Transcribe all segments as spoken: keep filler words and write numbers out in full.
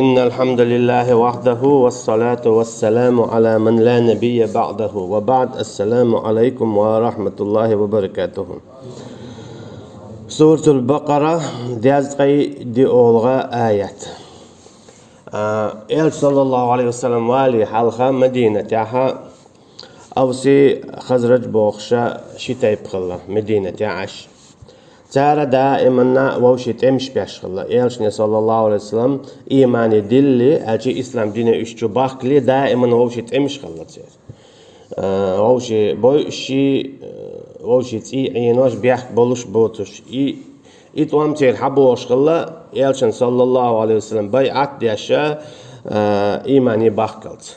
إن الحمد لله وحده والصلاة والسلام على من لا نبي بعده وبعد. السلام عليكم ورحمة الله وبركاته. Суратул Бакъара, дезткъе диъолгӀа аят. А, Элча, саллаллаху алейхи ва саллям, вале хьалха Мадинатехьа Авси, Хазрадж бохуша ши тайпа хилла Мадинате Ӏаш. Цара даиманна вовши тӀемаш беш хилла. Элчане, саллаллаху алейхи ва саллям, имани дилли, аьлчи ислам дине уьш чу бахкали, даиман вовши тӀемаш хилла церан. А, вовши бойуши, а, вовши цӀий Ӏенош, бехк болуш боцуш. И, и тӀом церан хьабохуш хилла, Элчан, саллаллаху алейхи ва саллям, байӀат деш, а, имани бахкалц.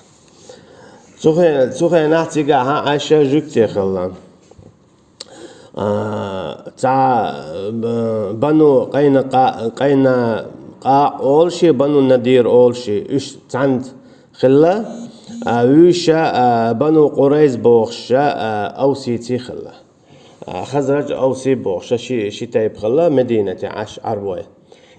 Цу хе-, цу хенахь цигахьа Ӏаша жуьгти хилла. А, цхьа, б-, Бану Къайнакъа-, Къайнакъа олуши, Бану Надир олуши, уьш цхьаьнца хилла, а, вуьйша, а, Бану Къурайз бохуша, а, Авсийци хилла. А, Хазрадж Авси бохуша ши, ши тайпа хилла Мединате Ӏаш Ӏарбой.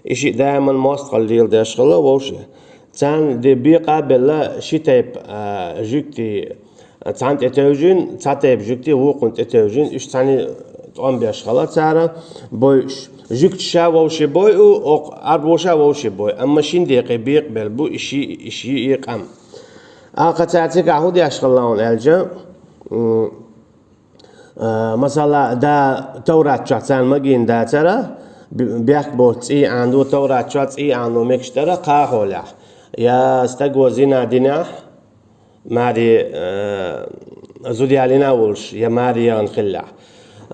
И шиъ даиман мостагӀалла леладеш хилла вовше. Царна де бекъа а белла ши тайпа, а, жуьгти, а, цхьаьна тӀе тевжина, цхьа тайпа жуьгти вукхунна тӀе тевжина, уьш цхьаьна тӀом беш хилла цара бойуш. Жуьгташа вовше бойу, окху Ӏарбоша вовше бойу, амма шин декъе бекъабелла бу и ши, и ши и къам. Акха цара цигахь хӀун деш хилла хьуна аьлча, м, а, масала, да, Таврат чохь царна магийна дацара, б-, бехк боцу цӀий Ӏано, Таврат чохь цӀий Ӏано мегаш дара кхахьолехь. Я стаго зина динехь, маре, а, зуда ялийна а волуш, я маре яхана хиллехь.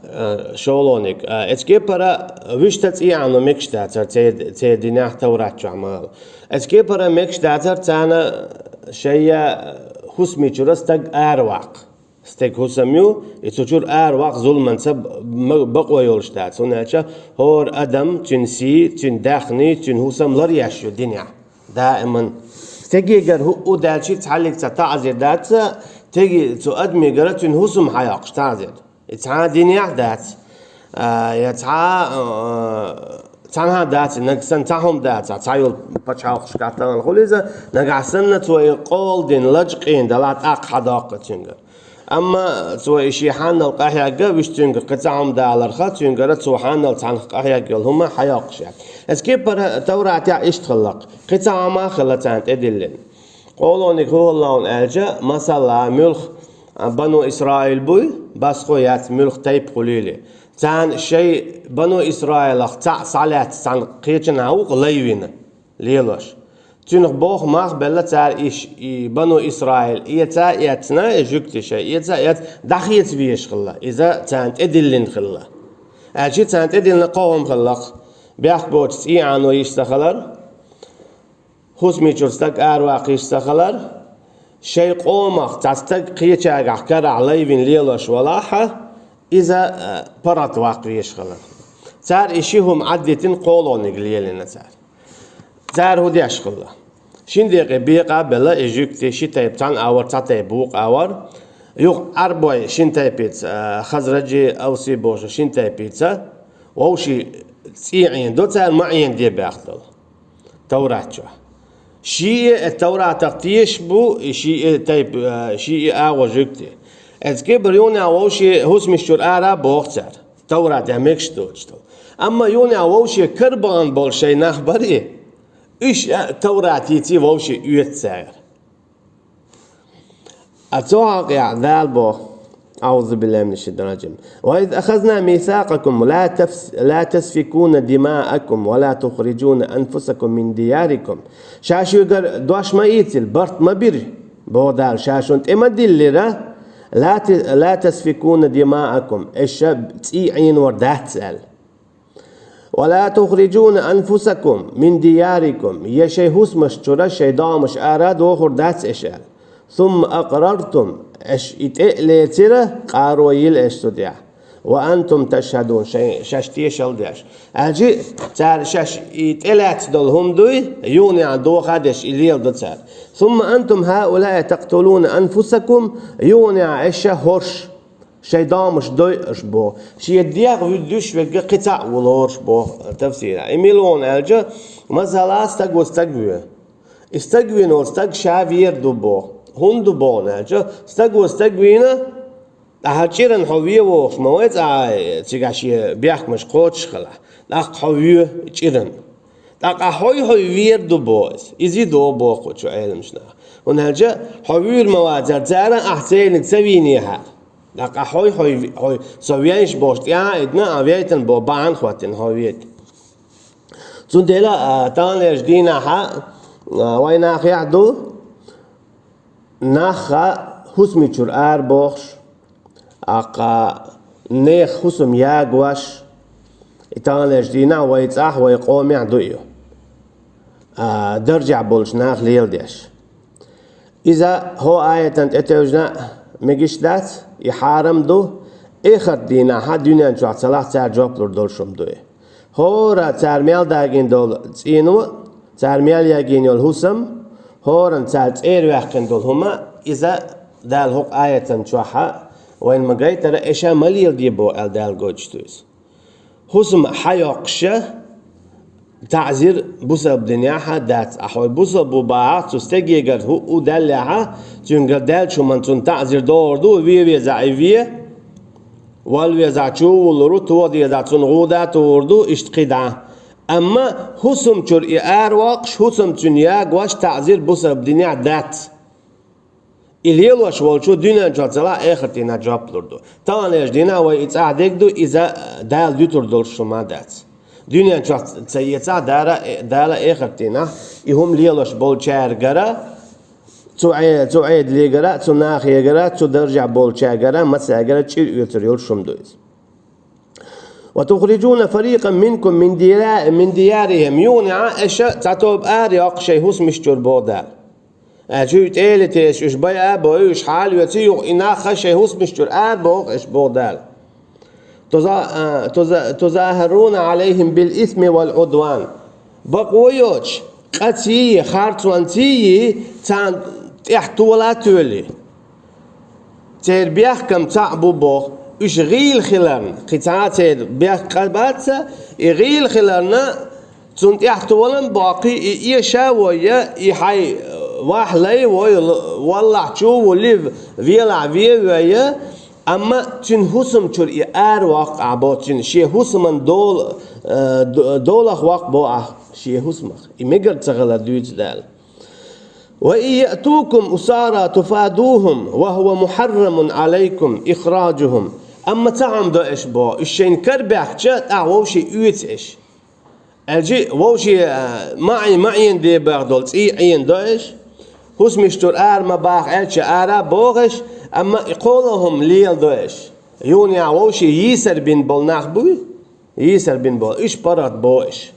А, шолгӀаниг. А, эцу кепара вуьшта цӀий Ӏано мегаш дацара церан, церан динехь Таврат чохь ма-, эцу кепара мегаш дацара царна шайя хӀусаме чуьра стаг араваккха. Стеган хӀусам ю, и цу чуьра араваккха зуламанца б-, ма-, бакъо йолуш дац. ХӀунда аьлча хӀора адам, цуьнан сий, цуьнан даьхни, цуьнан хӀусам ларъеш ю динехь. Даиман. Стегегара хӀуъу даьлчи цхьаллиг ца таӀзир дац, теги цу адамигара цуьнан хӀусам хьайоккхуш таӀзир. И цхьа динехь дац. А, я цхьа, а, цхьанхьа дац, и нагахь санна цхьа хӀума дац, цхьа йолу пачхьалкхашкахь тахана хуьлу иза, нагахь санна цо и къола дина, лачкъийна делахь, тӀаккха хьадоккху цуьнгара. Амма цо и шен хьанал къахьегна, вуьш цуьнгара кхин цхьа хӀума даларха, цуьнгара цо хьанал цхьанхьа къахьегна йолу хӀума хьайоккхуш яц. Эцу кепара Тавратехь иштта хилла-кх, кхин цхьа хӀума а хилла царна тӀедиллина. КъолгӀаниг хӀун хилла хьуна аьлча, масала, муьлхха, а, Бану Исраил буй, басхо яц, муьлхха тайпа хуьлийла. Царна шайн Бану Исраилах цхьаъ схьалаьцна цхьана кхечанхьа ву-кх лай вина лелош. Цуьнах боху мах а белла цара и ш-, и Бану Исраил эца а эцна, и жуьгти шайн эца а эцна, дӀахеца везаш хилла. Иза царна тӀедиллина хилла. Аьлчи царна тӀедиллина кхо хӀума хилла-кх. Бехк боцу цӀий Ӏано йиш ца хилар, хӀусаме чуьра стаг араваккха йиш ца хилар, шайн къомах цхьа стаг кхечаргахь карахь лай вина лелош валахьа, иза, а, паргӀат ваккха везаш хилар. Цара и ши хӀума Ӏаддитина, кхолгӀаниг лелийна цара. Цара хӀун деш хилла? Шин декъе бекъа а белла и жуьгти, ши тайпа цхьана агӀор, цхьа тайпа вукху агӀор. Юха Ӏарбой шин тайпица, а, Хазраджи, Авси бохуш шин тайпица, вовшийн цӀий Ӏено до цара, ма Ӏенаде баьхна долу Таврат чохь. Шиъ а Тавратах тешаш бу, и шиъ а тайпа, а, шиъ а агӀо жуьгти. Эцу кепара юханехь вовше хӀусамаш чуьра ара а боху цара, Тавратехь мегаш доцуш долу. Амма юханехь вовше карабахана болу шайн нах барий, уьш а Тавратийций вовше оьцу цара. А цу хьокъехь Дала боху: أعوذ بالله من الشيطان الرجيم. وإذ أخذنا ميثاقكم لا تفس-، لا تسفكون دماءكم ولا تخرجون أنفسكم من دياركم. Ша шуьгара дош ма ийцира, барт ма бира, боху Дала, ша шуна тӀе ма диллира, لا ت-، لا تسفكون دماءكم, аш ша цӀий Ӏенор дац аьлла. ولا تخرجون أنفسكم من دياركم, я шайн хӀусамаш чуьра шайн домаш ара дохур дац аш аьлла. ثم أقررتم, аш и тӀе а лецира, къаро йила аш цу тӀехь. وأنتم تشهدون, шайн, шаьш тешалла деш. Аьлчи цара шаьш и тӀелаьцна долу хӀума дуй, юханехь доха а деш, и леладо цара. ثم أنتم هؤلاء تقتلون أنفسكم, юханехь аш ша хӀорш шайн домаш дойуш боху. Шен дегӀ вуьдуш верг кхин цхьаъ ву лоруш боху тафсира. И мила ву аьлча, масала, стаг ву стаг ву. И стаг вийна волу стаг ша вер ду боху. ХӀунда ду боху аьлча, стаго стаг вийна, ткъа хьан чӀиран хьо вен вохуш ма вай цкъа а, цигахь шен бехкамаш кхочуш хилахь. ТӀаккха хьо вен чӀиран. ТӀаккха хьой-хьой вер ду боху иза. Иза и до боху чу Ӏеламчу наха. ХӀунда аьлча хьо вуьйр ма вацара, цара ахь церниг ца вийнехьара. ТӀаккха хьой-хьой, хьой, со вейш бохуш тӀе а идна, а вейтан бо бахьана хӀоттина хьо вега. Цундела, а, таханлерчу дийнахьа, а, вай нахехь ду, нахха хӀусамчуьра арабохуш, аккха нехан хӀусам ягош, и таханлерчу дийнахь вай цӀахь, вай къомехь ду и, а, даржехь болчу нах леладеш. Иза хӀо аятан тӀетевжина мегаш дац, и хьарам ду, эхарт дийнахьа дуьнен чохь ца лахь цара жоп лур долуш хӀума ду и. ХӀора цара мел дагийна долу цӀийно, цара мел ягийна йолу хӀусам, хӀоран цара цӀера ваьккхина долу хӀума, иза Дала хӀокху аятан чохьа вайна ма гайтара, и ша ма леладе боху аьлла Дала гойтуш ду иза. ХӀусам хьайоккхуша, таӀзир бусалба динехьа дац. Ахьа хьой бусалба ву бахьа, цу стегегара хӀуъу даьллехьа, цуьнгара даьллачу хӀуман цунна таӀзир догӀур ду, вен везахь и вен, вала везахь чу вуллур ву, тоха дезахь цунна гӀуда а тухур ду, иштта кхидӀа. Амма хӀусамчуьра и аравоккхуш, хӀусам цуьнан ягош таӀзир бусалба динехь дац. И лелош волчо дуьнен чохь ца лахь, эхарт дийнахь жоп лур ду. Таханлерчу дийнахь вай и цӀахь дерг ду, иза Дала дуьтур долуш хӀума дац. Дуьнен чохь ца эцахь, Дала, Дала эхарт дийнахь и хӀума лелош болчаьргара, цу Ӏе-, цу Ӏедалегара, цу нахегара, цу даржехь болчаьргара, массаьргара чӀир оьцур йолуш хӀума ду иза. «وتخرجون فريقا منكم من ديرا-، من ديارهم». Юха а аша цхьа тоба арайоккху шайн хӀусамаш чуьра боху Дала. Аьлча уьш тӀеле тешаш, уьш байа а бой, уьш хьала а оьций, юха и нах а шайн хӀусамаш чуьра арабоху аша боху Дала. «تظا-، а, تظا-، تظاهرون عليهم بالإثم والعدوان». Бакъо йоцуш, къаций, харцонций, царна тӀехь тола а тоьлий. Церан бехкам цхьаъ бу боху, уьш гӀийла хиларна, кхин цхьа а церан бехк къа бац, и гӀийла хиларна, цунна тӀехь толам а боккхий, и эша а войя, и хьайн ваьхьа лай а вой, валлахь чу а вуллий, велахь вен а войя, амма цуьнан хӀусамчуьра и аравоккху ахь боху, цуьнан шен хӀусаман дола-, э, д-, долах воккху боху ахь шен хӀусамах. И мегар ца хилар дуьйцу Дала. «وإن يأتوكم أسارى تفادوهم وهو محرم عليكم إخراجهم». Амма цхьа хӀума до аша боху, уьш шайна карабаьхча, тӀаккха вовшийн оьцу аша. Аьлча вовшийн, а, маӀе-, маӀена дебагӀа долу цӀий Ӏена до аша. ХӀусамаш чуьра ара ма баха аьлча, ара а боху аша, амма и кхоалгӀа хӀума леладо аша. Юха а вовшийн йийсар бина болу нах буй? Йийсар бина болу, уьш паргӀат боху аша.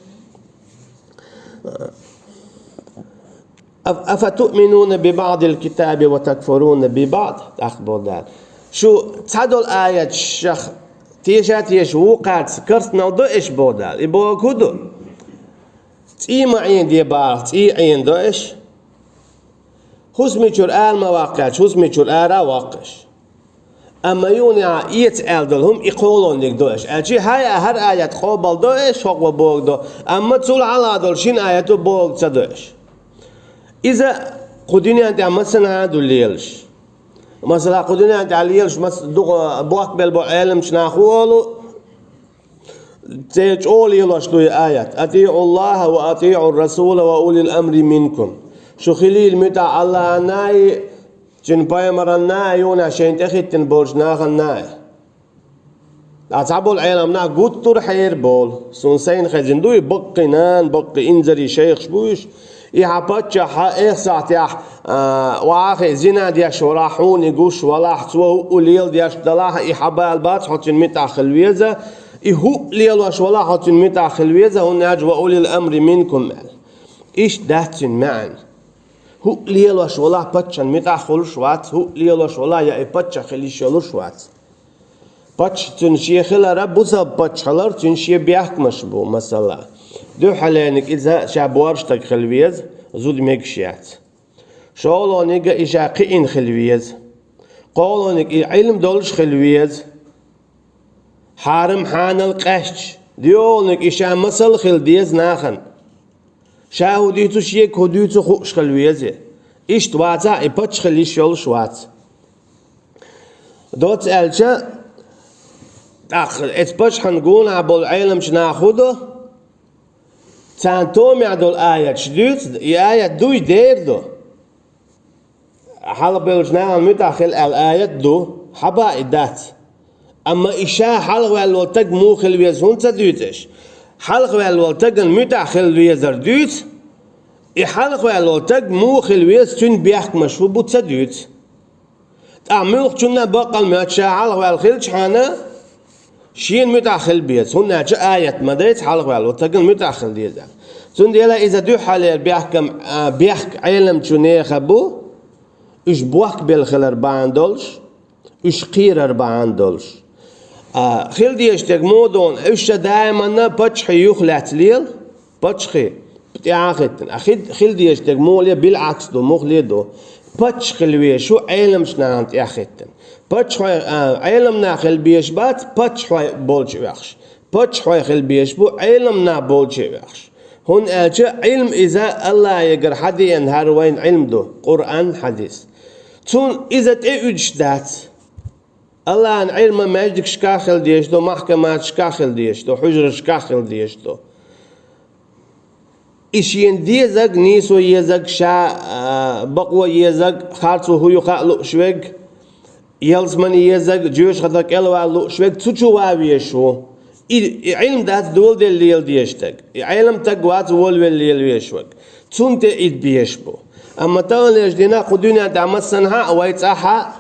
«أف-، أفتؤمنون ببعض الكتاب وتكفرون ببعض», тӀаккха боху Дала. Шу цхьадолу аятах теша а теша, вукхарца карстал до аша боху Дала. И бохург хӀун ду? ЦӀий ма Ӏена де бахьа, цӀий Ӏена до аша. ХӀусамаш чуьра ара ма ваккха аьлча, хӀусамаш чуьра ара а воккху аша. Амма юха а эца аьлла долу хӀума и кхоалгӀаниг до аша. Аьлча хӀай а хӀара аят къобал до аша, хӀокхо бохург до. Амма цул хьалха долу шина аято бохург ца до аша. Иза кху дуьнен тӀехь массанхьа а ду лелаш. Масала, кху дуьнен тӀехь лелаш мас-, дукха бохкабелла бо Ӏеламчу нах ву олу, церан чӀогӀа лелош ду и аят: «أطيعوا الله وأطيعوا الرسول وأولي الأمر منكم». Шу хилийла муьтӀахь Аллахьанна а, цуьнан пайхамаранна а, юха а шайна тӀехӀиттина болчу нахана а. Ткъа цхьаболу Ӏеламнах гуттар а хьера боху. Суна сайна хезна ду и баккхий нана, баккхий инзаре шайхаш бу уьш. И хьан паччахь хьан эх сахьтехь, а, охьахиъна зина деш валахь, хьуна и гуш валахь, цо хӀуъу леладеш далахь, и хьан бала бац, хьо цуьнан муьтӀахь хила веза, и хӀуъу лелош валахь, хьо цуьнан муьтӀахь хила веза, хӀунда аьлча «وأولي الأمر منكم» аьлла. Иштта дац цуьнан маьӀна. ХӀуъу лелош валахь, паччахьан муьтӀахь хуьлуш вац, хӀуъу лелош валахь, я и паччахь хила йиш йолуш вац. Паччахь цуьнан шен хилар а, бусалба паччахь хилар а цуьнан шен бехкамаш бу, масала. Дуьххьалениг иза ша боьрша стаг хила веза, зуда мегаш яц. ШолгӀаниг а и ша кхиъна хила веза. КхоалгӀаниг и Ӏилма долуш хила веза. Хьарам-хьанал къаьсташ. ДоьалгӀаниг и ша масал хила деза нахана. Ша хӀу дуьйцу, шега хӀу дуьйцу хууш хила веза. Иштта вацахь, и паччахьалла йиш йолуш вац. Доцца аьлча, тӀаккха эцу паччахьан гонахь болу Ӏеламчу наха хӀу до? Царна томехь долу аяташ дуьйцу, и аят дуй дер ду. Хьалха бевллачу нахана муьтӀахь хила аьлла аят ду, хьаба и дац. Амма и ша хьалха ваьлла волу таг муха хила веза хӀунда ца дуьйцу аша? Хьалха ваьлла волу тагана муьтӀахь хила везар дуьйцу, и хьалха ваьлла волу таг муха хила веза, цуьнан бехкамаш хӀу бу ца дуьйцу. ТӀаккха муьлххачунна а баккъал моьтту ша хьалха ваьлла хилчхьана, шена муьтӀахь хила беза, хӀунда аьлча аят ма дайца хьалха ваьлла волу тагана муьтӀахь хила деза. Цундела иза дуьххьарлера бехкам, а, бехк Ӏеламчу нехан бу, уьш бохк белла хилар бахьана долуш, уьш кхерар бахьана долуш. А, хила дезаш дерг муха ду, уьш ша даиманна паччахье юха лаьцна лела, паччахье тӀаьхьахӀиттина. А хи-, хила дезаш дерг муха ле, билгӀакс ду, муха ле ду. Паччахь хила везаш ву Ӏеламчу нахана тӀаьхьахӀиттина. Паччахьой, а, Ӏелам нах хила безаш бац, паччахьой болчу оьхуш. Паччахьой хила безаш бу Ӏелам нах болчу оьхуш. ХӀунда аьлча Ӏилм иза Аллахьегара хьадеана хӀара вайна Ӏилм ду, Къуръан, хьадис. Цунна иза тӀеуьдуш дац. Аллахьан Ӏилма маьждигашкахь хила дезаш ду, махкаматашкахь хила дезаш ду, хьуьжаршкахь хила дезаш ду. И шена дезаг, нийсо езаг, ша, а, бакъо езаг, харцо хӀу ю хаа лууш верг, ялсамани езаг, жоьжахатар кӀелвала лууш верг, цу чу ван везаш ву. И, и Ӏилм дац доладелла лела дезаш стаг. И Ӏелам стаг вац волавелла лела везаш верг. Цунна тӀеийда безаш бу. Амма таханлерчу дийнахь кху дуьнен тӀехь массанхьа а вай цӀахь а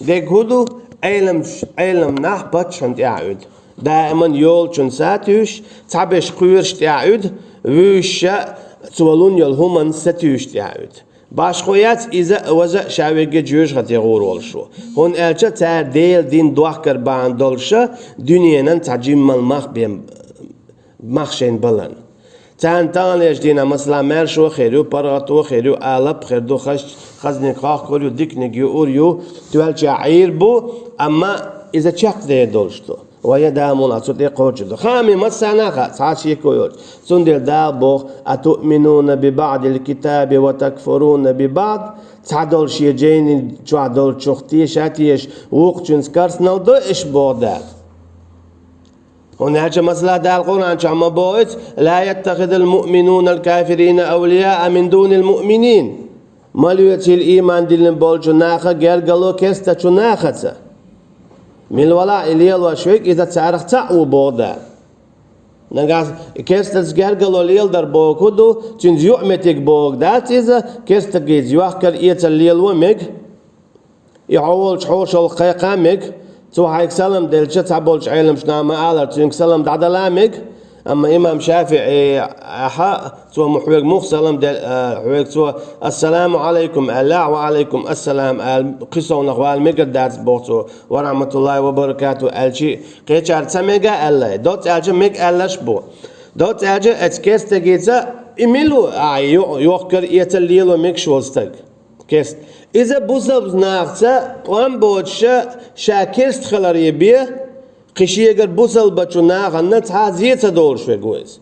дерг хӀу ду, Ӏелам, Ӏелам нах паччахьна тӀаьхьа уьду. Даиман йолчун сатуьйсуш, цхьаберш кхоьруш тӀаьхьа уьду, вуьйша цо лун йолу хӀуманна сатуьйсуш тӀаьхьа уьду. Башхо яц иза а, важа а ша верриге жоьжахате гӀур волуш ву. ХӀунда аьлча цара Делан дин дохкар бахьана долуша дуьненан цхьа жиммал мах бен, мах шайна баларна. Царна таханлерчу дийнахь, масала, маьршо а хир ю, паргӀато а хир ю, алап а хир ду, хазч-, хазниг хохкур ю, диканиг юур ю, тоьллачохь Ӏийр бу, амма иза чекхдер долуш ду. Вай адамо а цу тӀе кхочур ду. Хаамийн массарна а хаьа, цхьа а шеко йоцуш. Цундела Дала боху: «Атуъминуна би баъдил китаби ва такфуруна би баъд?» Цхьадолу шен жайни чохь долчух теша а тешаш, вукхучуьнца карснал до аша, боху Дала. ХӀунда аьлча, масала, Дала Къуръан чохь ма боху иза: «Ла яттахидул муъминунал кафирина авлияа мин дунил муъминин». Ма лоьцийла ийман диллина болчу наха гергало керстачу нахаца. Мила валахь и лелош верг, иза царах цхьаъ ву, боху Дала. Нагахь керстаца гергало леладар боху ду, цуьнца юкъаметтиг бохург дац иза, керстагица йохкар, эцар лело мега. И хьо волчу хьошалгӀа кхайкха а мега, цо хьайга салам делча, цхьаболчу Ӏеламчу наха ма-аллара, цуьнга салам дӀадала а мега. Амма имам ШафиӀи, ахьа, цо ма хьоьга муха салам де-, а, хьоьга цо: «Ассаламу Ӏалайкум», аьлла, «Ва Ӏалайкум ассалам», аьлла, кхин совнах вала мегар дац, боху цо, «Ва рахматуллахи ва баракату», аьлчи, кхечара ца мега аьлла, доцца аьлча мега аьллаш бу. Доцца аьлча, эцу керстагица и мила ву, а, йо-, йохкар, эцар лело мегаш волу стаг. Керст. Иза бусалба нахаца тӀом боцуша ша керст хиларе бен, кхин шегара бусалбачу нахана цхьа а зе ца долуш верг ву иза.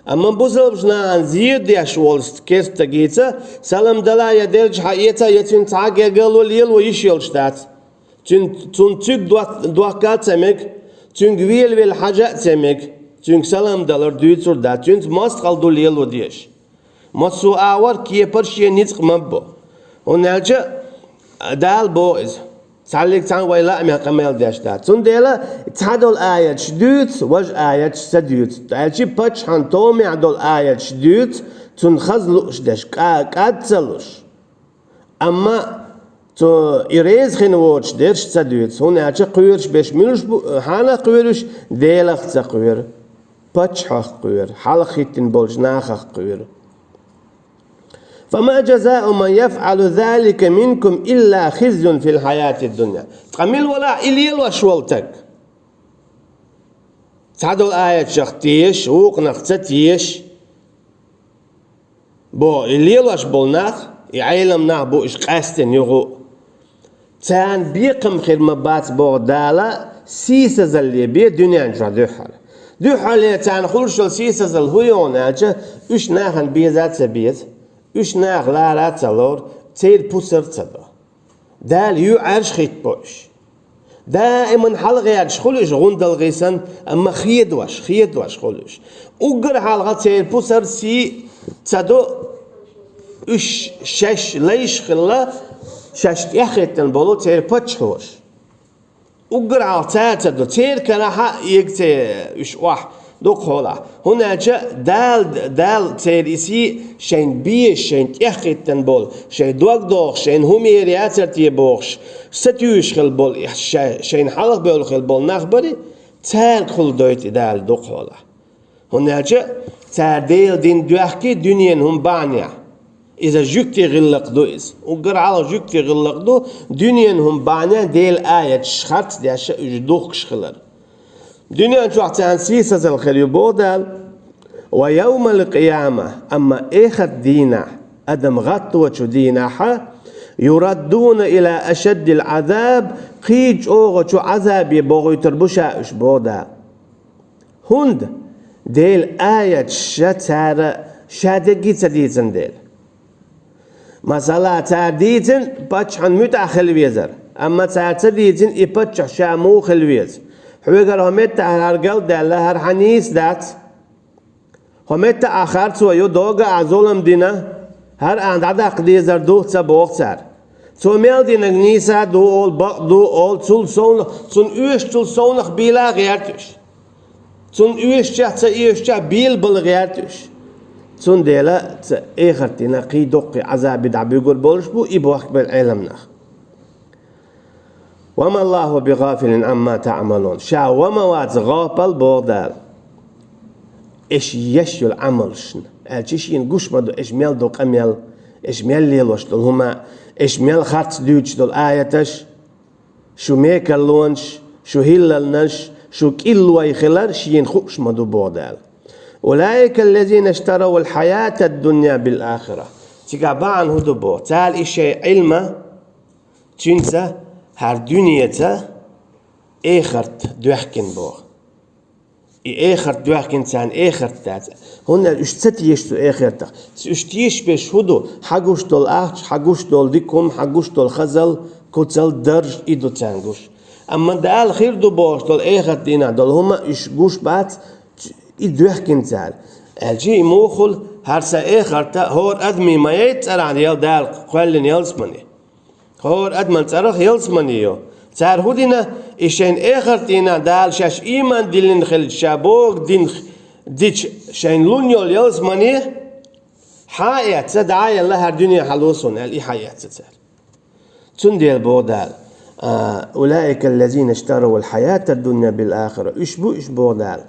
Амма бусалбачу нахана зе деш волу керстагица салам дала я делча хьаэца, я цуьнца цхьа а гергало лело йиш йолуш дац. Цуьнан, цунна цуьнга дох-, дохка а ца мега, цуьнга велавелла хьажа а ца мега, цуьнга салам далар дуьйцур дац, цуьнца мостагӀалла ду лело дезаш. Массо а агӀор кепара шен ницкъ ма бо. ХӀунда аьлча Дала боху иза. Цхьаллиг цхьаьна вай лаамехь къамел деш дац. Цундела цхьадолу аяташ дуьйцу, важа аяташ ца дуьйцу. Аьлчи паччахьан томехь долу аяташ дуьйцу, цунна хаза лууш деш, кӀа-, кӀад ца луш. Амма цо и реза хин воцуш дерш ца дуьйцу. ХӀунда аьлча кхоьруш берш муьлш бу, хьанах кхоьруш, Делах ца кхоьру. Паччахьах кхоьру, хьалха хӀиттина болчу нахах кхоьру. «Фама жазау ман яфъалу залика минкум илла хизюн фил хьаятид дунья». Ткъа мила валахь и лелош волу таг? Цхьадолу аятшах теша, вукхунах ца теша. Бо, и лелош болу нах, и Ӏелам нах бу уьш къаьстина юха а. Царна бекхам хир ма бац боху Дала, сийсазалле бен дуьнен чохь дуьххьара. Дуьххьарле царна хуьлуш йолу сийсазалла хӀун ю аьлча, уьш нахана беза а ца беза, уьш наха лара а ца лора, церан пусар а ца до. Дала юьхьӀаьржа хӀиттабо уьш. Даиман хьалагӀерташ хуьлу уьш, гӀундалгӀий санна, амма хедош, хедош хуьлу уьш. Уггар хьалха церан пусар, сий а ца до, уьш шаьш лайш а хилла, шаьш тӀехӀиттина болу церан паччахьаш. Уггар хьалха цара ца до, церан карахь а эга ца уьш охьа дукха хьолахь. ХӀунда аьлча Дала, Дала церан и сий шайна безаш, шайна тӀехӀиттина болу, шайн дог дохуш, шайна хӀума ер яцара те бохуш, сатуьйсуш хилла болу, ша-, шайна хьалха бевлла хилла болу нах барий, цаьрга хуьлу дойту и Дала дукха хьолахь. ХӀунда аьлча цара Делан дин доьхкий дуьненан хӀума бахьанехь. Иза жуьгтийн гӀиллакх ду иза. Уггар хьалха жуьгтийн гӀиллакх ду дуьненан хӀума бахьанехь Делан аяташ харц а деш, уьш духкуш хилар. Дуьнен чохь царна сийсазалла хир ю боху Дала. Ва йовмал къияма, амма эхарт дийнахь, адам гӀатточу дийнахьа, юраддуна ила ашаддил Ӏазаб, кхин чӀогӀачу Ӏазабе бохуьйтур бу ша уьш боху Дала. ХӀунда? Делан аяташ цара ша дерриге а ца дийцина дела. Масала, цара дийцина паччахьна муьтӀахь хила везар, амма цара ца дийцина и паччахь ша муха хила веза. Хьоьгара хӀокху меттехь хӀара гал а даьлла, хӀара хьан нийса дац. ХӀокху меттехь ахь харцо йо, догга ахь зулам дина, хӀара ахь дӀадаккха дезар ду, ца боху цара. Цо мел динарг нийса а ду олу, бакъ ду олу, цул совнах, цунна оьшучул совнах бийла а гӀерта уьш. Цунна оьшучехь, ца оьшучехь бийла бала гӀерта уьш. Цундела ца эхарт дийнахь кхин доккхий Ӏазабе дӀабуьгур болуш бу и бохкабелла Ӏеламнах. Ва ма Аллаху би гӀафилин Ӏамма таӀмалун. Ша ва ма вац гӀапал боху Дала. Эш еш йолу Ӏамалшна. Аьлча шена гуш ма ду, эш мел ду къамел, эш мел лелош долу хӀума, эш мел харц дуьйцуш долу аяташ, шу мекарлонаш, шу хӀиллалнаш, шу кӀиллой хилар шена хууш ма ду боху Дала. Улаика аллазина иштаравул хьаятад дунья бил ахира. Цигахь бахьана хӀун ду боху? Цара и шайн Ӏилма, цуьнца, хӀара дуьнеца эхарт доьхкина боху. И эхарт доьхкина царна эхарт дац. ХӀунда аьлча уьш ца теша цу эхартах. Уьш тешаш берш хӀун ду? Хьан гуш долу ахча, хьан гуш долу дика хӀума, хьан гуш долу хазал, куцал, дарж, и ду царна гуш. Амма Дала хир ду бохуш долу эхарт дийнахь долу хӀума уьш гуш бац, и доьхкина цара. Аьлча и муха хуьлу, хӀара сан эхарта хӀора адамийн ма яйта цӀарахь яла Дала кхоьллина ялсамани. ХӀора адаман цӀарах ялсамани ю. Цара хӀун дина, и шайна эхарт дийнахь Дала шаьш ийман диллина хилча, ша боху дин дича, шайна лун йолу ялсамани хьа а эцна, дӀа а елла, хӀара дуьне хьалуо суна аьлла, и хьа а эцна цара. Цундела боху Дала, а, улаика аллазина иштаравул хьаятад дунья бил ахира. Уьш бу уьш боху Дала.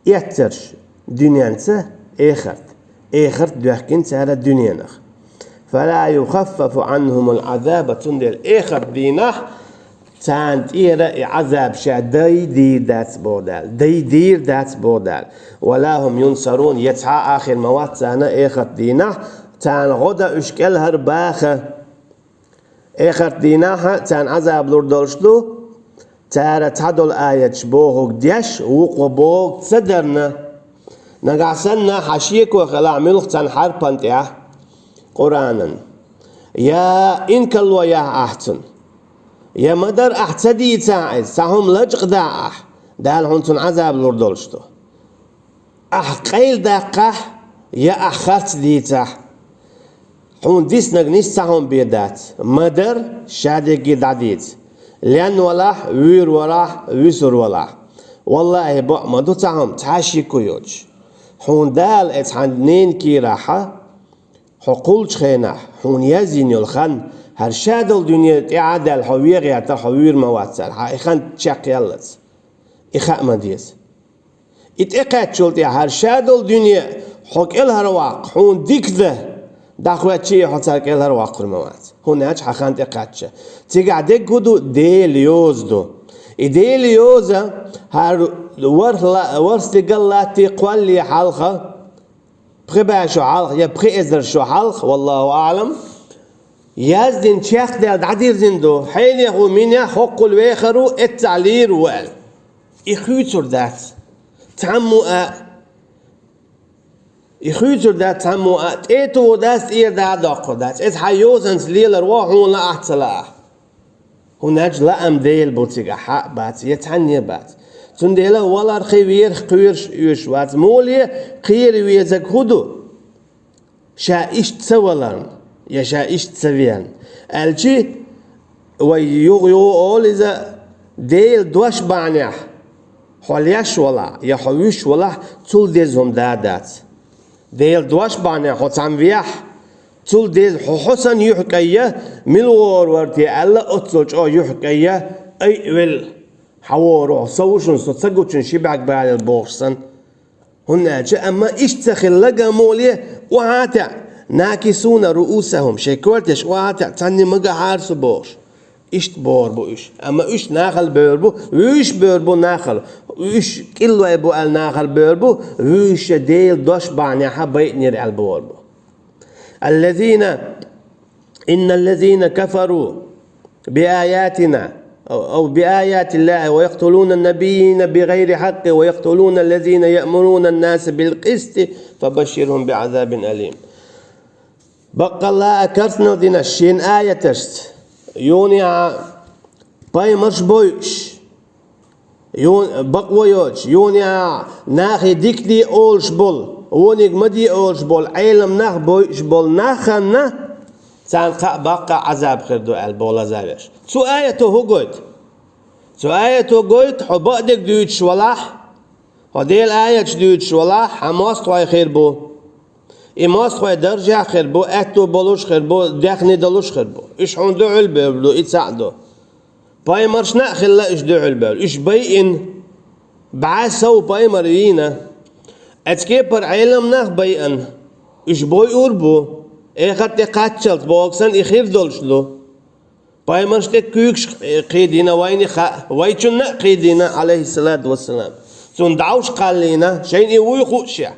Эцнарш дуьненца эхарт. Эхарт доьхкина цара дуьненах. Фала юхаффафу Ӏанхумул Ӏазаба, цундела эхарт дийнахь царна тӀера и Ӏазаб ша дай дийр дац боху Дала. Дай дийр дац боху Дала. Вала хӀум юнсарун, я цхьа а хир ма вац царна эхарт дийнахь, царна гӀо дан уьш кӀелхьарбаха. Эхарт дийнахь а царна Ӏазаб лур долуш ду, цара цхьадолу аяташ бохург деш, вукхо бохург ца дарна. Нагахь санна хьан шеко хилахь муьлхха цхьана хьарпана тӀехь Къуръанан, я инкарло яхь ахь цунна, я ма-дарра ахь ца дийцахь иза, цхьа хӀума лачкъадахь ахь, Дала хьуна цунна Ӏазаб лур долуш ду. Ахь къайладаккхахь, я ахь харц дийцахь, хьуна диснарг нис цхьа хӀума бен дац, ма-дарра ша дерриге дӀадийца, лен валахь, вуьйр валахь, вуьсур валахь. Валлахьи, бакъ ма ду цхьа хӀума, цхьа а шеко йоцуш. Хьуна Дала эцу хьан ненан кийрахьа, хьо кхуллучу хенахь, хьуна яздина йолу хан, хӀара шадолу дуьне тӀаьхьа а даьлла, хьо вен гӀертара, хьо вуьйр ма вац цара, хьан и хан чекхъяллалц. И хаа ма деза. И тӀекхаьччул тӀаьхьа хӀара шадолу дуьне хьо кӀелхьарваккха, хьуна дика дан, дӀахӀоьттича а хьо цара кӀелхьарваккхур ма вац. ХӀунда аьлча хьан хан тӀекхаьчча. Цигахь дерг хӀун ду? Делан йоза ду. И Делан йоза хӀара ворхӀ ла-, ворхӀ стигал латте кхоллале хьалха, пхи бӀе шо хьалха я пхи эзар шо хьалха, валлаху аӀлам, яздина чекхдаьлла дӀадирзина ду, хьенех ву, минех, хӀоккхул вехар ву, эццахь лийр ву аьлла. И хуьйцур дац. Цхьаммо а, и хуьйцур дац цхьаммо а, тӀетово дац, тӀера дӀадоккхур дац. Иза хьан йозанца лелар ву, хьуна лаахь а, ца лаахь а. ХӀунда аьлча лаам Дела бу цигахь, хьа а бац, я цхьанне а бац. Цундела валархи верх кхоьруш оьшуш вац. Моле кхера везаг хӀун ду? Ша иштта ца валарна, я ша иштта ца веана. Аьлчи, вай юха-юха олу иза, Делан дош бахьанехь хьо леш валахь, я хьо вуьйш валахь, цул деза хӀума да дац. Делан дош бахьанехь хьо цхьамма вехь, цул деза хьо, хьо санна юьхь кӀайя, мила вогӀур вара те аьлла, оццул чӀогӀа юьхь кӀайя, ай, велла, хьан вогӀур ву хьо, со ву шуна, со ца гучун ши бӀаьрг балийла бохуш санна. ХӀунда аьлча, амма иштта ца хилла гамоле, охьа а таьӀа, накисуна руусахум, шайн коьртеш охьа а таьӀа, цхьанне ма гахьара со бохуш. Иштта бохур бу уьш. Амма уьш нахала бевр бу, вуьйш бевр бу нахала. Уьш кӀиллой бу аьлла нахала бевр бу, вуьйш Делан дош бахьанехь байинера аьлла бохур бу. الذين إن الذين كفروا بآياتنا أو أو بآيات الله ويقتلون النبيين بغير حق ويقتلون الذين يأمرون الناس بالقسط فبشرهم بعذاب أليم. Баккъалла а керстанал динарш шен аяташца, юна яа пайхамарш бойуш, Юн-, бакъо йоцуш, юнехь нахе дика де олуш болу, вониг ма де олуш болу, Ӏелам нах бойуш болу нах ханна, царна кхаа баккха Ӏазаб хир ду аьлла боху лазавеш. Цу аято хӀун гойту? Цу аято гойту, хьо бакъдерг дуьйцуш валахь, хьо Делан аяташ дуьйцуш валахь, хьан мостагӀой хир бу. И мостагӀой даржехь хир бу, аьтто болуш хир бу, даьхни долуш хир бу. Уьш хьуна дуьхьал бевлла ду, и цхьаъ ду. Пайхамаршна а хилла уьш дуьхьал бевлла. Уьш байина, бӀе сов пайхамар вийна. Оцу кепара Ӏелам нах байина, уьш бойур бу. Эхарт тӀе кхаччалц боху санна, и хир долуш ду. Пайхамарш тӀе куьйгаш кхийдина вайна хаьа, вайчунна а кхийдина, Ӏалайхиссалату вассалам. Цунна дӀовш кхаллийна, шайна и вуй хуушехь.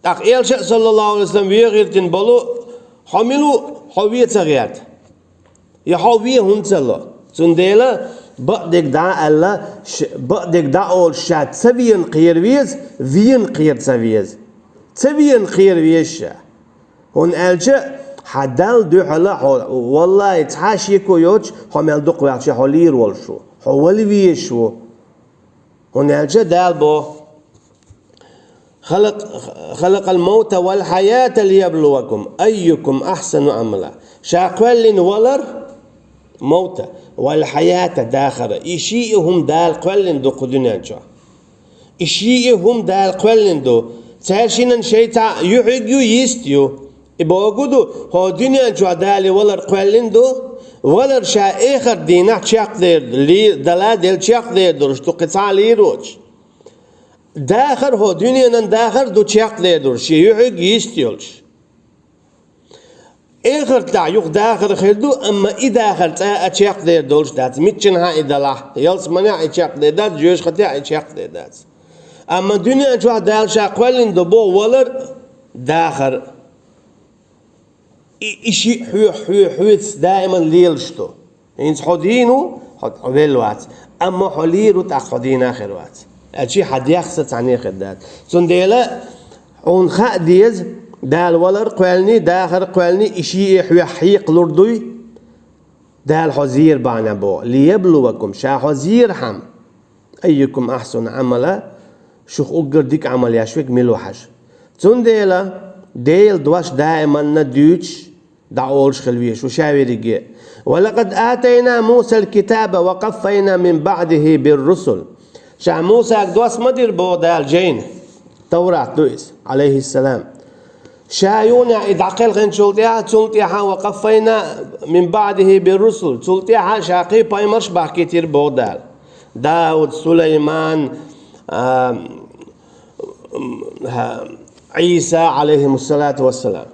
ТӀаккха Элча а, саллаллаху Ӏалайхи ва саллам, вен гӀиртина болу, хьо мила ву, хьо вен ца гӀерта? Я хьо вен хӀунда ца ло? Цундела бакъдерг дӀа а аьлла, ш-, бакъдерг дӀа олуш ша ца вена кхера веза, вена кхера ца веза. Ца вена кхера веза ша. ХӀунда аьлча хьан Далла дуьхьала хьо, валлахӀи, цхьа а шеко йоцуш, хьо мел дукха ваьлча хьо лийр волуш ву, хьо вала везаш ву. ХӀунда аьлча Дала боху: «خلق، خلق الموت والحياة ليبلوكم أيكم أحسن عملا». Ша кхоьллина валар, мовта, вал хьаята, дахар. И шиъ а хӀума Дала кхоьллина ду кху дуьнен чохь. И шиъ а хӀума Дала кхоьллина ду. Цаьршинан шайца юьхьиг ю, йист ю. И боху ду, хӀо дуьнен чохь Дала валар кхоьллина ду, валар ша эхарт дийнахь чекхдер, ли-, дала делла чекхдер долуш ду, кхин цхьа а лийр воцуш. Дахар хӀо дуьненан дахар ду чекхдер долуш, шен юьхьиг йист йолуш. Эхартахь юха дахар хир ду, амма и дахар цкъа а чекхдер долуш дац. Миччанхьа и далахь, ялсаманехь и чекхдер дац, жоьжахатехь и чекхдер дац. Амма дуьнен чохь Дала ша кхоьллина ду боху валар, дахар. И, и шиъ хьоьх-, хьоьх-, хьоьца даиман лелаш ду. ХӀинца хьо дийна ву, хьо велла вац. Амма хьо лийр ву, тӀаккха хьо дийна хир вац. Аьлчи хьан дехса цхьаьна хир дац. Цундела хьуна хаа деза, Дала валар кхоьллиний, дахар кхоьллиний, и шиъ хьоьх хьекхалур дуй, Дала хьо зийр бахьана боху. «ليبلوكم», ша хьо зийрхьама. «أيكم أحسن عملا», шух уггар дика Ӏамал еш верг мила ву хьажа. Цундела Делан дош даиманна дуьйцуш, дӀаолуш хила везаш ву ша верриге. «ولقد آتينا موسى الكتاب وقفينا من بعده بالرسل». Ша Мусага дош ма дира боху Дала жайна. Таврат ду иза, Ӏалайхиссалам. Ша юнехь и дӀакхелхинчул тӀаьхьа, цул тӀаьхьа «وقفينا من بعده بالرسل», цул тӀаьхьа ша кхин пайхамарш бахкийтира боху Дала. Дауд, Сулайман, а, м, м, ха, Ӏийса, Ӏалайхимуссалату вассалам.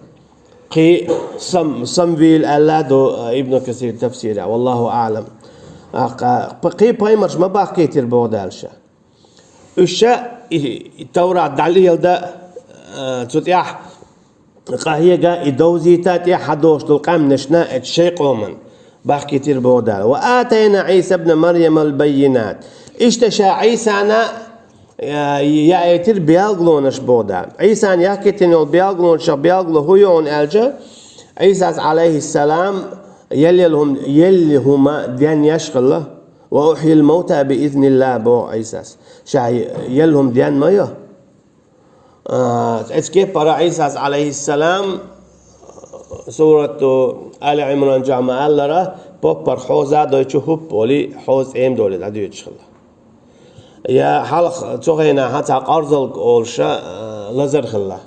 Кхин Сам-, Самвил аьлла ду, а, Ибн Касир тафсира, валлаху аълам. А, кха-, п-, кхин пайхамарш ма бахкийтира боху Дала ша. Уьш ша и, и Таврат дӀалелда, а, цу тӀехь къахьега и довзийта тӀехь хьадохуш долу къаьмнашна, эцу шайн къоман бахкийтира боху Дала. «وآتينا عيسى ابن مريم البينات». Иштта ша Ӏийсана яийтира белгалонаш боху Дала. Ӏийсан яхкийтина йолу белгалонашах белгало хӀун ю хьуна аьлча, Ӏийсас, Ӏалайхиссалам, елла хӀума, елла хӀума денъеш хилла. «Ва ухьйил мавта би изниллахӀ», боху Ӏийсас. Ша елла хӀума ден ма ю. А, эцу кеппара Ӏийсас, Ӏалайхиссалам, сурату Али Ӏимран чохь ма-аллара, поппарх хьоза а дойчу хӀуппа олий, хьоза тӀема долий дӀадоьдуш хилла. Я хьалха цу хенахь цхьа къорзалг олуша, а, лазар хилла.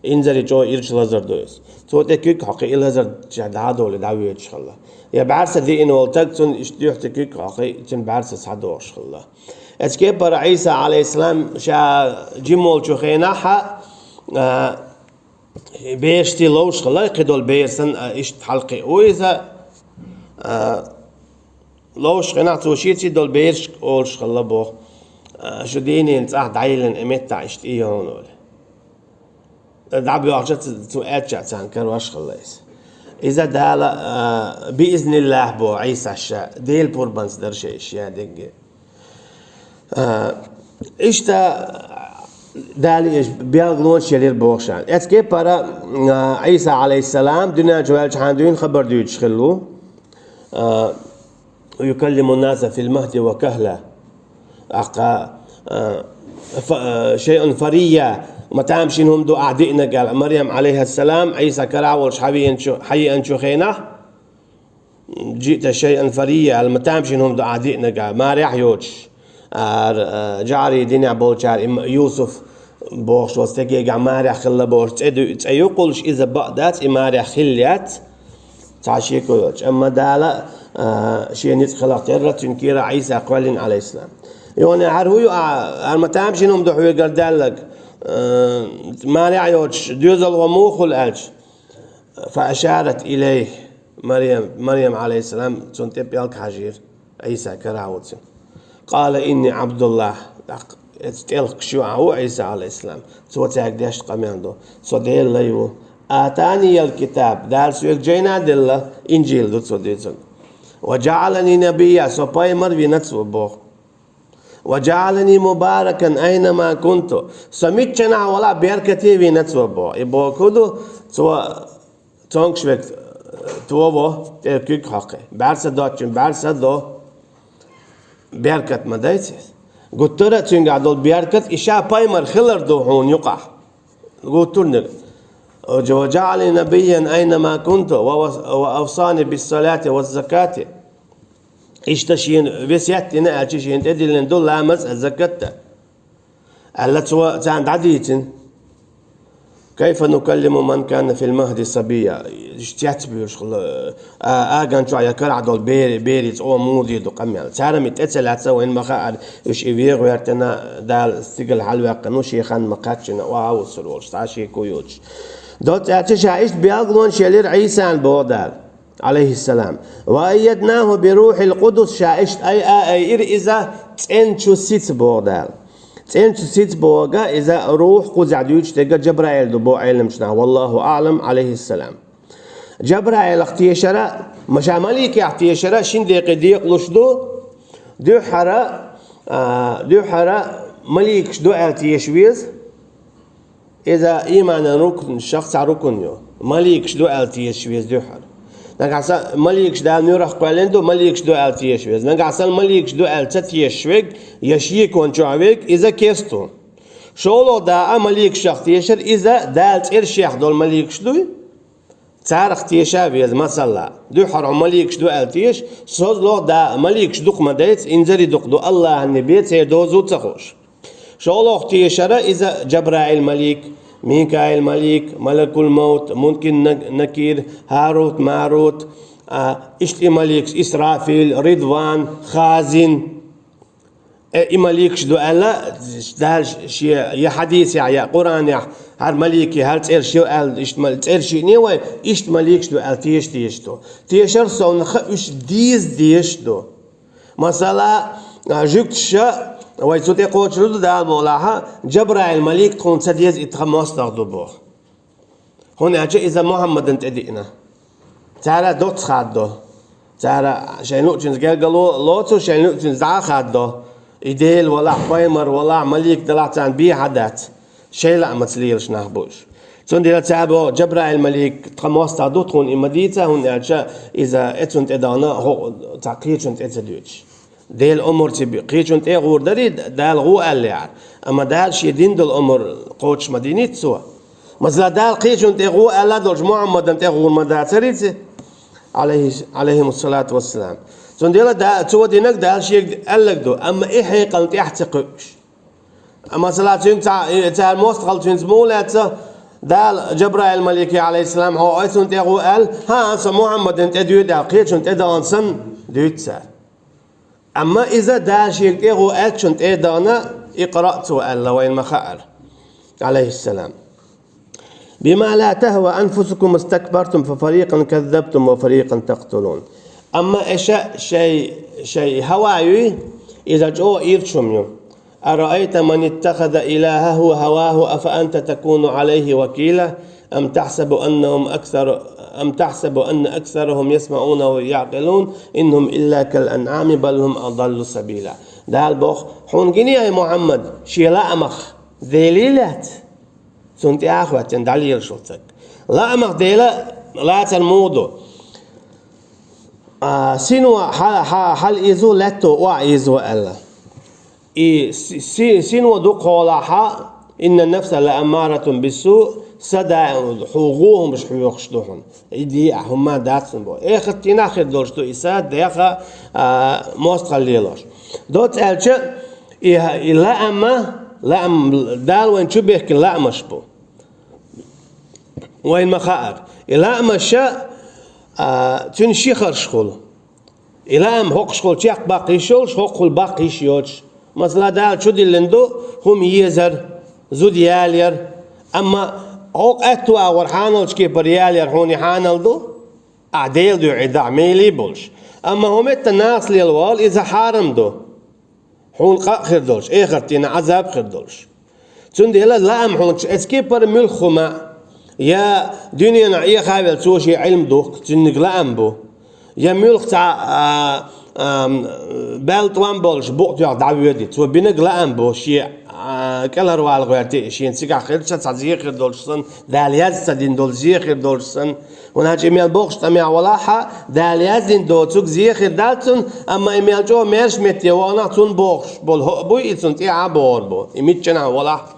Инзаре чӀогӀа ирча лазар ду иза. Цо тӀе куьг хьокхий, и лазар чохь дӀа а долий, дӀавоьдуш хилла. Я бӀаьрса диъна волу стаг, цунна иштта дуьхьа тӀе куьг хьокхий, цуьнан бӀаьрса схьадогӀуш хилла. Эцу кеппара Ӏийса, Ӏалайхиссалам, ша жима волчу хенахь а, а, бераш тӀе ловш хилла, кхидолу бер санна, а, иштта хьалакхиа ву иза, а, ловш хенахь цо шеца долу берашка олуш хилла боху, а, шу дийнийн цӀахь дӀайиллина и меттахь иштта и ю хьуна олий. ДӀабоьлхучу цу аьлча царна карош хилла иза. Иза Дала, а, би изниллахӀ боху Ӏийсас ша, Делан пурбанца дара шайн иша дерриге. А, иштта Дала и белгалонаш елира боху ша. Эцу кеппара, а, Ӏийса, Ӏалайхиссалам, дуьнен чу ваьлчахьана дуьйна хабар дуьйцуш хилла ву. А, «Юкаллимун наса фил махди ва кахла». ТӀаккха, а, фа-, а, «Шайъан фарийя», ма тамашийна хӀума ду ахь диънарг аьлла, Марьям, Ӏалайхиссалам, Ӏийса карахь волуш хьавеанчу, хьаеанчу хенахь, «Джиъта шайъан фарийя», аьлла, ма тамашийна хӀума ду ахь диънарг аьлла, марехь йоцуш, ара, а, жӀарий динехь болчара, и Юсуф бохуш волу стегегахь марехь хилла бохуш, цӀе ду-, цӀе ю кхуллуш, иза бакъ дац, и марехь хилла яц. Цхьа шеко йоцуш. Амма Дала, а, шен ницкъ хиларх терра, цуьнан кийра Ӏийса кхоьллина, Ӏалайхиссалам. Йоне, хӀара хӀун ю, а, хӀара ма тамашийна хӀума ду хьоьгара даьлларг, а, марехь йоцуш, доьзалхо муха хуьлу аьлча? «Фа ашарат илайхи». Марьям, Марьям, Ӏалайхиссалам, цунна тӀе пӀелг хьажийра, Ӏийса карахь ву цуьнан. «Къала инни ӀабдуллахӀ». ТӀаккха эцу тӀелхаш ю ахь ву Ӏийса, Ӏалайхиссалам. Цо цаьрга деш къамел ду: «Со Делан лай ву. Атаниял китаб, Дала соьга жайна а делла, Инжил ду цо дуьйцург. Ва жаӀалани набийя, со пайхамар вина цо», боху. «Ва жаӀалани мубаракан айнама кунту». Со миччанахь валахь беркате вина цо боху. И боху ду, цо цомгуш верг, э, тово, тӀера куьг хьокхий. БӀаьрса доцчун бӀаьрса до. Беркат ма дайца иза. Гуттара а цуьнгахь долу беркат, и ша пайхамар хилар ду хьуна юкъахь. Гуттарниг. «Ва жаӀалани набийян айнама кунту, ва, ва, ва авсани биссалати ва закати». Иштта шена весет дина аьлча, шена тӀедиллина ду ламаз а, закат а. Аьлла, цо царна дӀадийцина: «Кайфа нукаллиму ман кана фил махди сабийя». Иштта цецбуьйлуш хилла, а, аган чохь я карахь долу бери-, берица оха муха дийр ду къамел. Цара-м и тӀе ца лаьцна, вайна ма хаьара, уьш и вегӀа вертина, Дала стигала хьалаваьккхина ву, шен хан ма кхаччина, охьа а вуссур волуш, цхьа шеко йоцуш. Доцца аьлча, ша иштта белгалонаш елира Ӏийсан, боху Дала, Ӏалайхиссалам. «Ва айяднаху би рухьил къудус», ша иштта ай а айира иза цӀеначу сица, боху Дала. ЦӀеначу сица бохург иза рухь кхузахь дуьйцуш дерг Жабраил ду боху Ӏеламчу наха, валлаху аӀлам, Ӏалайхиссалам. Жабраилах тешара, ма ша маликех тешара шин декъе декъалуш ду, дуьххьара, а, дуьххьара маликаш ду аьлла теша веза. Иза ийманан рукнашах цхьа рукн ю. Маликаш ду аьлла тешаш веза дуьххьара. Нагахь санна маликаш Дала муьрах кхоьллина ду, маликаш ду аьлла тешаш веза. Нагахь санна маликаш ду аьлла ца тешаш верг, я шекон чохь верг, иза керста ву. ШолгӀа дакъа маликашах тешар, иза Дала цӀершех долу маликаш дуй? Царах теша веза, масала. Дуьххьара хьо маликаш ду аьлла теша, созлогӀа дакъа маликаш дукха ма дайца, инзаре дукха ду, АллахӀанна бен церан дозу ца хууш. ШолгӀа тешара иза Жабраил малик, Микаил малик, Малакул Мавт, Мункир Нак-, Накир, ХӀарут, Марут, а, иштта и маликаш, Исрафил, Ридван, Хазин. Э, и маликаш ду аьлла, Дала шен я хьадисехь, я Къуранехь, хӀара малики, хӀара цӀераш ю аьлла, иштта мал-, цӀераш йиъне вай, иштта маликаш ду аьлла, теша дезаш ду. Тешар совнаха уьш деза дезаш ду. Масала, а, жуьгташа, вай цу тӀе кхочур ду Дала мукъалахь, Жабраил малик тхуна ца деза, и тхан мостагӀа ду боху. ХӀунда аьлча иза Мухьаммадан тӀе диъна. Цара доцца хаддо. Цара шайн луъучуьнца гергало лоцу, шайн луъучуьнца дӀа а хаддо. И Дела валахь, пайхамар валахь, малик далахь царна бехьа дац. Шайн лаамца лелаш нах бу уж. Цундела цара боху, Джабраил малик тхан мостагӀа ду, тхуна и ма дийца, хӀунда аьлча иза эцунна тӀе дахана хӀокху цхьа кхечунна тӀе ца доьдуш. Делан омар ца би-, кхечунна тӀе а гӀур дарий, Дала гӀо аьлла яхьара. Амма Дала шен дина долу омар кхочуш ма диница цо. Масала, Дала кхечунна тӀе гӀо аьлла долчу Мухьаммадан тӀе гӀур ма дацарий цо, алейхи-, алейхимуссалату вассалам. Цундела да-, цо динарг Дала шега аьлларг ду, амма и хьекъална тӀехь ца кхуьуш. Масала, цуьнга цхьа, цара мостагӀалла цуьнца муха лаьцна, Дала Джабраил малике, алейхиссалам, хьо эцунна тӀе гӀо аьлла, хӀан, со Мухьаммадан тӀе доьду аьлла, кхечунна тӀе дахана санна, дуьйцу цара. Амма иза Дала шега тӀе гӀо аьллачунна тӀе а дахана, икъраъ цо аьлла, вайна ма хаьара, алейхиссалам. بما لا تهوى أنفسكم استكبرتم ففريقا كذبتم وفريقا تقتلون. Амма аша шай, шай хӀава юй, иза чӀогӀа ирча хӀума ю. أرأيت من اتخذ إلهه هواه أفأنت تكون عليه وكيلا أم تحسب أنهم أكثر، أم تحسب أن أكثرهم يسمعون أو يعقلون إن هم إلا كالأنعام بل هم أضل سبيلا. Дала боху, хьуна гиний, ай Мухьаммад, шен лаамах Дела лаьцна? Цунна тӀе а хоьттина дӀалелаш волу цхьаъ. Лаамах Дела лацар муха ду? А, сино хьа-, хьа-, хьала изо, лаьтто охьа изо аьлла. И си-, си-, сино ду кхолахьа, إن النفس لأمارة بالسوء, са даим хьо гӀо хӀумаш хьоьхуш ду хьуна. И де а хӀумма дац хьуна боху. Эхарт дийнахь хир долуш ду и са, деха, а, мостагӀалла лелош. Доцца аьлча, и, и лаама, лаам, Дала вайна чу бехкина лаамаш бу. Вайна ма хаьара. И лаамаша, а, цуьнан ши харш хуьлу. И лаам хӀокхуш хуьлу чекх баккха йиш йолуш, хӀокхуьлу баккха йиш йоцуш. Масала, Дала чу диллина ду хӀума езар, зуда ялаяр. Амма хӀокху аьтту агӀор хьаналчу кепара ялаяр хьуна и хьанал ду? Ахь Делан дуьхьа и дахь мелий болуш. Амма хӀун метта нахаца лелавала, иза хьарам ду. Хьуна къа а хир долуш, эхарт дийнахь Ӏазаб а хир долуш. Цундела лаам хьуна чу эцу кепара муьлхха хӀума, я дуьненахь Ӏеха а велла, цо шен Ӏилма духку, цуьнниг лаам бу. Я муьлхха цхьа, а, а, баьлла тӀом болуш, букъ тоьхна дӀавоьду, цо бинарг лаам бу, шен, а, кӀелхьарвала гӀоьрти, шена цигахь хилча цхьа зе хир долуш санна, Дала язда ца дина долу зе хир долуш санна, ХӀунда аьлча и мел боккхачу тӀамехь валахьа, Дала яздина доцург зе хир дац цунна, амма и мел чӀогӀа маьрша метте ваханахь, цунна бохуш болу хӀоъ буй, и цунна тӀаьхьа богӀур бу. И миччанхьа валахь,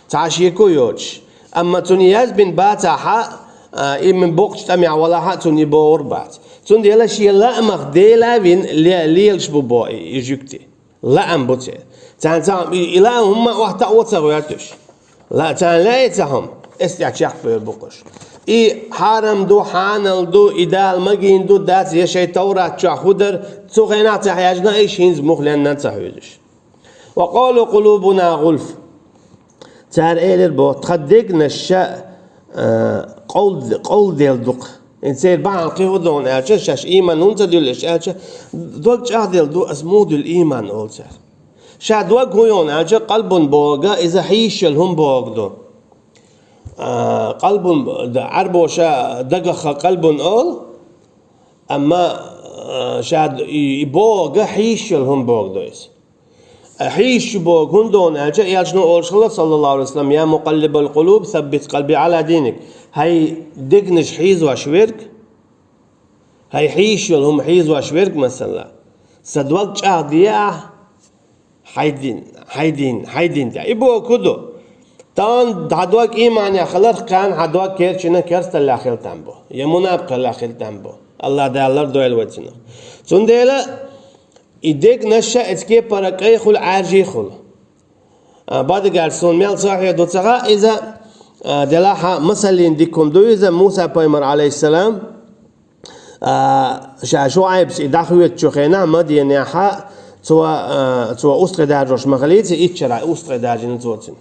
цхьа шеко а йоцуш. Амма цунна язбина бацахьа, а, и мел боккхачу тӀамехь валахьа, цунна и богӀур бац. Цундела шен лаамах Дела а вина ле-, лелаш бу боху и, и жуьгти. Лаам бу церан. Царна цхьа хӀума, и, и лаам хӀумма а охьатаӀо ца гӀоьртуш. Ла-, царна лаьий цхьа хӀума, эс тӀехь чекхбевр бу-кх уьш. И хьарам ду, хьанал ду, и Дала магийна ду, дац, я шайн Таврат чохь хӀун дара, цу хенахь ца хьаьжна, иш хӀинца муха ленна ца хьуьйзуш. وقالوا قلوبنا غلف. Цара элира боху, тхан дегнаш ша, а, къовл-, къовлделла ду-кх. И церан бахьана кхин хӀун ду аьлча, шаьш ийман хӀунда ца дуьллу аьлча, дог чӀагӀделла ду, ас муха дуьллу ийман олу цара. Ша дог хӀун йолу аьлча, къалбун бохург, иза хьийзаш йолу хӀума бохург ду. А, къалбун, д-, Ӏарбоша дагах къалбун олу, амма, а, ша д-, и, и бохург хьийзаш йолу хӀума бохург ду иза. Хьийзаш бохург хӀун ду аьлча, элчано олуш хилла, саллаллаху алейхи ва саллям: «Я мукъаллибал къулуб, саббит къалби ала диник». Хьайн дегнаш хьийзош верг, хьайн хьийзаш йолу хӀума хьийзош верг, масала, сан дог чӀагӀде ахь, хьайн дин, хьайн дин, хьайн дин тӀехь. И бохург хӀун ду? Тахана хьан дог ийманехь хиларх кхана хьан дог керчина керсталлехь хила там бу, я мунапкъаллехь хила там бу. Аллах Дала лардойла вай цунах. Цундела И дегнаш ша эцу кепара кӀай хуьлу, Ӏаьржий хуьлу. А, бадигарчу суна мел сахьихь ду ца хаьа иза, а, делахь а масаллин дика хӀума ду иза, Муса пайхамар, алейхиссалам, а, ша Шуайбс и дӀахоьцучу хенахь Мадьянехьа цо, а, цо устагӀий даржош ма хилийца, иччара устагӀий даржийна цо цуьнан.